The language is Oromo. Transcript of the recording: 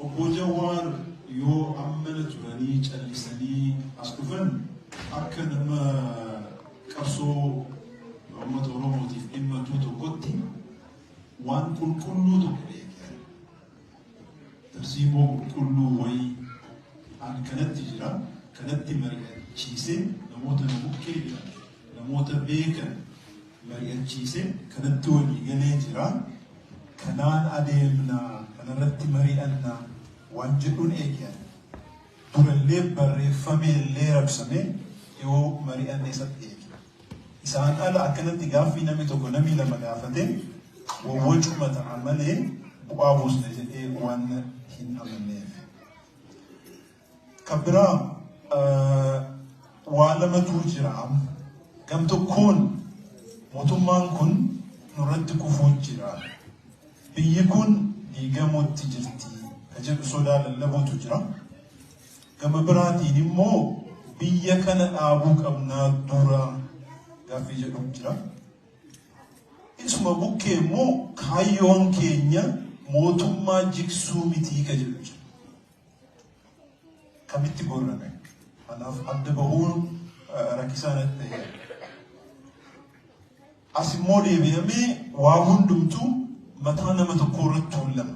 Obbo Jawaar yoo ammana turanii callisanii as dhufan, akka nama qabsoo uummata Oromootiif dhimmatuu tokkotti waan qulqulluu tokko eegan. Tarsiimoo qulqulluu wayii an kanatti jira, kanatti mari'achiisee, namoota na bukkee jiran, namoota beekan mari'achiisee, kanatti walii galee jira. Kanaan adeemnaa, kanarratti mari'annaa waan jedhuun eegan. Durallee barreeffamee illee rabsamee yoo mari'anne isatti eegi. Isaan ala akkanatti gaaffii namni tokko, namni lama gaafate wawwacuma ta'a malee bu'aa buusne jedhee waan hin amanneef. Kan biraa waa lamatu jira. Gam tokkoon mootummaan kun nurratti kufuu jira. Biyyi kun diigamuutti jirti ka jedhu sodaa lallabuutu jira. Gama biraatiin immoo biyya kana dhaabuu qabnaa dura gaaffii jedhu jira. Isuma bukkee immoo kaayyoon keenya mootummaa jigsuu mitii ka jedhu jira. Kamitti gorrame? Kanaaf adda bahuun rakkisaa natti ta'eera. As immoo deebi'amee waa hundumtuu mataa nama tokkoo irratti tuulama.